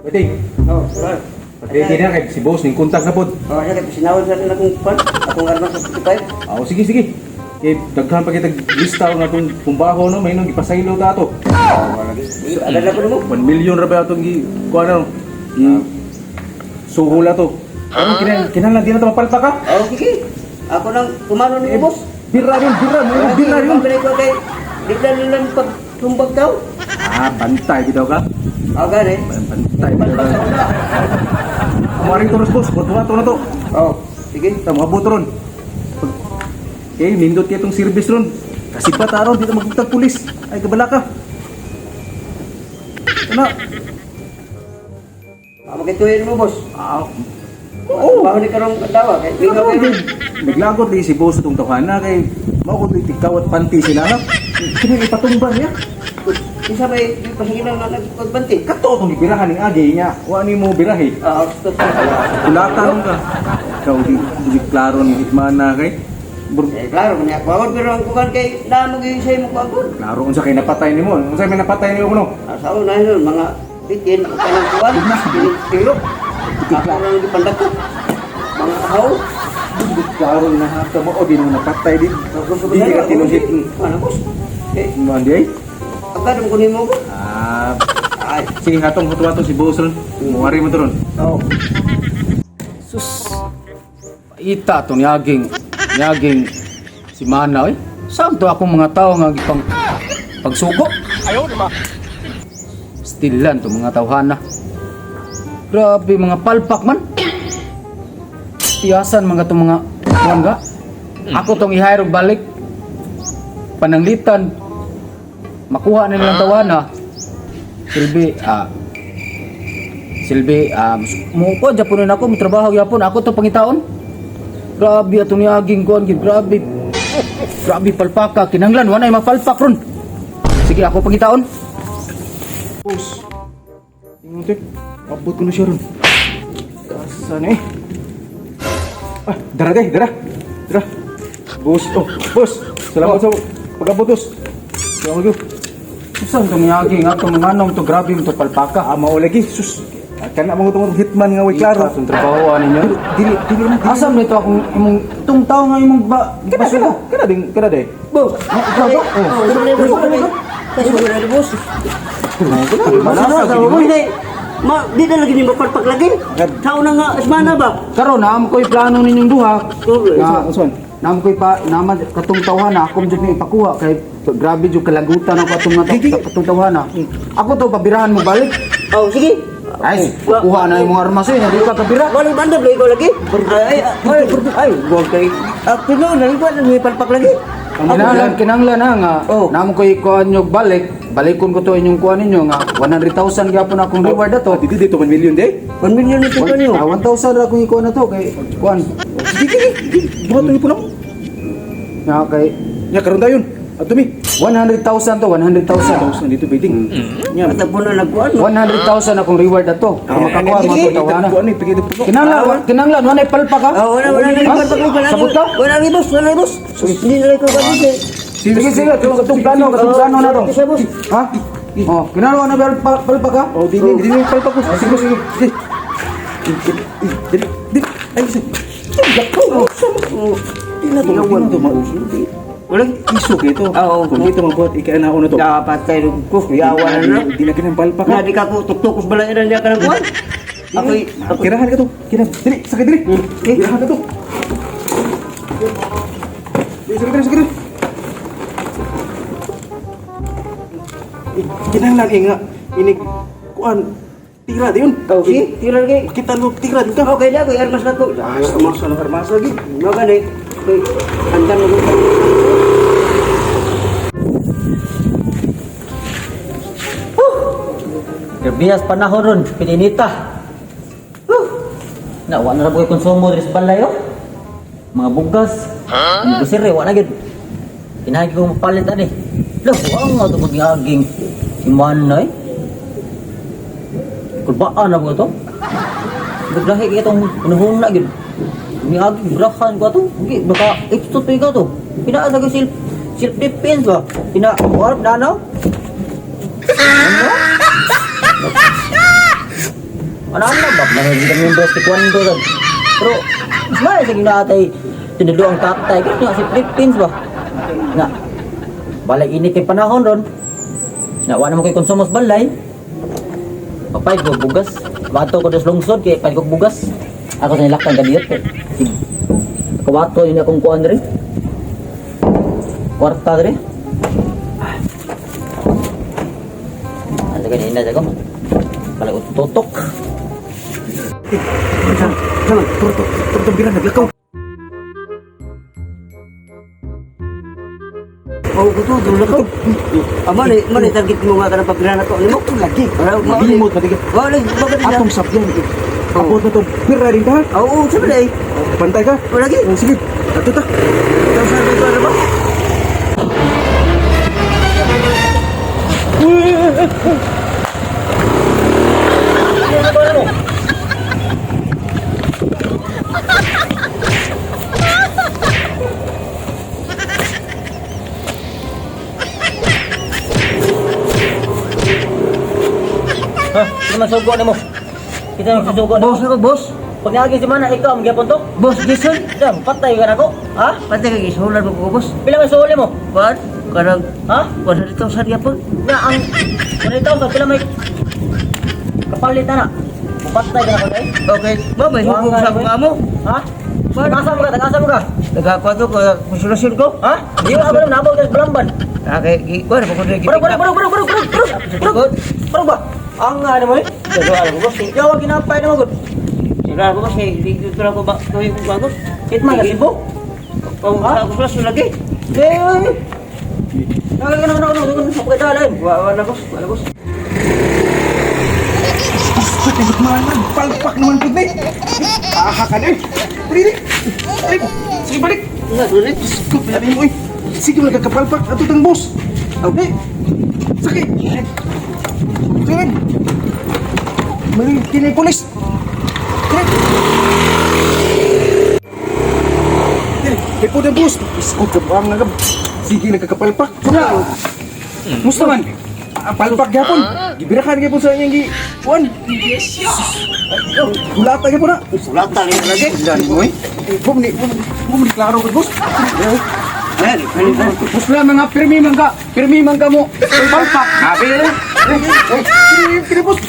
Pwede. Oh, sir. Pwede na kay si boss ning kontak na pod. Oh, siya kay sinawon sa akin akong pan, akong armas sa 55. Ah, oh, sige sige. Kay daghan pa kita lista nga atong pumbaho no, may nang gipasaylo ta ato. Oh, wala gi. Adala ko nimo. 1 million ra ba atong gi kuan ano? I suhol ato. Ano kinahanglan di na ta mapalpak ka? Oh, sige. Ako nang kumano ni boss. Bira yun, bira, mo bira yun. Bira ko kay di na nilang pagtumbag daw. Ah, bantay bitaw ka. Oh, gani. Bantay bitaw Palpak ka. sa una. Kumaring turos boss, butuwa to na to. Oh, sige. Ta mga ron. Okay, nindot kay itong service ron. Kasi pa taron dito magtag pulis. Ay kabala ka. Ano? Ah, magituhin mo, boss. Ah, Oh, baho ni karong dawa kay Pero mingaw kayo. naglagot di si boss itong tawhana kay mao ko tigkaw at panty sila ha. Kini ipatumba niya. Isa may di pa sige lang nagpagbanti. Kato itong gibirahan ning agi niya. Wa nimo birahe. Ah, stop. Kulata ron ka. Ikaw di di klaro ni hitmana kay. Eh, klaro man ako awon pero ang kuan kay na mo gyud sa imo kuan. Klaro unsa kay napatay nimo? Unsa may napatay nimo kuno? Asa una yun, mga bitin, ang kanang kuwan, kilo. Ako lang gipandag ko. Mga ahaw. Di klaro na hata mo o di mo napatay di. Di ka tinuhit. Ano, boss? Eh, Man di ay. agad mo kunin mo ko. Ah, Ay, sige hatong hutuwa to si boss ron. Muwari mo to ron. oo. Sus. Paita to niaging niaging si Mana oy. Saan to akong mga tao nga gipang pagsugo? Ayaw ma. Stilan to mga tawhana. Grabe mga palpak man. Tiyasan mga to mga kuan ga. Ako tong i-hire og balik. Pananglitan. Makuha na nilang tawhana. Silbi, silbi, mo ko Japon na ako, mo trabaho gyapon, ako to pangitaon. Grabe ato ni aging kuan gid, grabe. Grabe palpaka, kinahanglan wa nay mapalpak ron. Sige, ako pangitaon. Boss. Ingon te. Abot ko na siya ron. Saan eh? Ah, dara day, dara. Dara. Boss, oh, boss. Salamat sa pag-abot, boss. Salamat ko. Saan to ni aging ato mga anong to grabe mo to palpaka. Ah, mao lagi. Sus. Ah, kana mo itong hitman nga way klaro. Itong trabaho ninyo. Dili, dili man. dili. Asam nito akong imong itong tao nga imong ba Kana, kana, basugo. kana din, kana day. Boss. Ikaw to? Oh, sorry, boss. Kasi wala na, boss. Manasa, Sa mo hindi. Ma, di na lagi ni mapalpak lagi. Tao na nga, asmana ba? Karon na ko'y plano ninyong duha. Nga Unsa man? Naman ko'y pa naman katong tawhana ako jud ni ipakuha kay grabe jud kalagutan ako atong nga katong tawhana. Ako to pabirahan mo balik. Oh, sige. Ay, kuha na imong armas eh, di ka kabira. Wala banda lagi ko lagi. Ay, ay, ay, ay, kay. Ah, pino na ko na palpak lagi. Kinahanglan kinahanglan ha nga Oh. namo ko'y kuan nyo balik, balikon ko to inyong kuan ninyo nga 100,000 gyapon akong reward ato. Dili dito 1 million day. 1 million ito ko niyo. Ah, 1,000 ra akong ikuan na to kay kuan Sige, sige. sige. Buhat ni pulang. nga kay Nya karon dayon. Adto mi. 100,000 to 100,000. 1,000 dito biting. Nya. At po na nagkuan. 100,000 akong reward ato. Kung makakuha mo to tawhana. Kuan ni pigid puno. Kinahanglan kinahanglan wa nay palpak ha. Oh, wala wala Ha? na palpak wala. Sabot ka? Wala ni boss, wala ni boss. Hindi na ko kasi. Sige sige, katong plano na to. Sige, boss. Ha? Oh, kinahanglan na ba palpak ha? Oh, dili dili palpak ko. Sige, sige. Sige. Dili, dili. Ay, sige. Gako. Di na to, di na to mauso. Wala. Iso kay to. Oo. Kung dito magbuhat ikaanaon na to. Dapat tayo ko yawa na na. Di na kinang palpak. Na di ka ko tuktukos balay na niya ka ng kuan. Ako ako Kirahan ka to. Kirahan. Dili, sakay dili. Kirahan ka to. Dili, sakay dili, sakay dili. Eh, kinahanglan eh nga inig kuan tira diyon. Oh, sige, tira lagi. Kita no tira din ka. Okay na ko armas na ko. Ah, sa ng armas lagi. Mo gani. Okay. Andam mo. Grabe panahon ron, pininita. Huh. Na wa na ra boy konsumo diri sa balay oh. Mga bugas. Huh? Mga grocery wa na gyud. Kinahanglan ko mapalit ani. Lah, wa nga to pag-aging si Manay. Kulbaan na ba to? Naglahi kay itong panahon na gyud. Niaging brahan ko ato. Gi baka ipsot pa ikaw to. Pinaa sa self self defense ba? Pina warp na no? Ano ba? Mga kami yung best taekwondo sad. Pero mas maayo sa ginaatay tinudo ang tatay kay nga si Philippines ba. Nga balay init kay panahon ron. Na wa na mo kay konsumo sa balay. Papay ko bugas. Bato ko dos lungsod kay pay ko bugas. Ako sa nilaktan kadiyot kay. Kawato yun akong kuan diri. Kwarta diri. Ano ganyan na ko? Balay tutok. Sama, turto, turto bira naglakaw. Oh, kuto dulu ko. Ama ni man ni target mo nga kanang pagpira na to nimo. Ito lagi. Wala, wala. Limot na tigil. Wala, bakit na? Atong sabyan. Abot na to. Bira rin ka. Oo, sabi na eh. Bantay ka. Wala lagi. Oh, sige. Ato ta. Tapos na ito, ano ba? Ha? Kita man sugo nimo. Kita man sugo nimo. Boss ako, boss. Pag naagi si mana ikaw ang gyapon to. Boss Jason. Dam, patay ka nako. Ha? Pati kay gisulan mo ko, boss. Pila may suli mo? Kuan, kanang Ha? 100,000 yapon. Na ang 100,000 pila may kapalit na na. Patay ka nako dai. Okay, ba may hukong sa mga mo. Ha? Tagasa mo ka, tagasa mo ka. Nagakuan ko, konsulasyon ko. Ha? Di ba ako nabog sa Balamban? Okay, kuan ko ko Barog, barog, barog, barog, barog, barog, barog, barog ba? Ang ano mo eh? Boss, Yawa ginapay na mo gud. Sira ko boss, kay di ko ko ba tuwi ko bago. Kit man ka Cebu. Kung Ha? sa konsulasyon lagi. Eh. Nagagano na ako, nagagano sa Wa wala boss, wala boss. Sakit man. Palpak naman pud ni. Aha ka na eh. Dili, dili. Dili. Sige, balik. Nga dili. Diyos ko, pinali mo eh. Sige, nagkakapalpak. Ato tang boss. Eh, sakit. Sige, rin. Mali, kinay pulis. Dili. Dili, kay po ng boss. Diyos ko, kabang nga. Sige, nagkakapalpak. Sura. Musta man? Ah, palpak gyapon. Gibirakan gyapon sa iyang gi. Kuan. Gulata gyapon na. Sulatan ni lagi. Dali mo eh. Bum ni bum ni klaro ka boss. Ayan, ayan, ayan. Boss lang mga pirmi man ka. Pirmi man ka mo. Palpak. Abi eh. Eh, kini kini boss.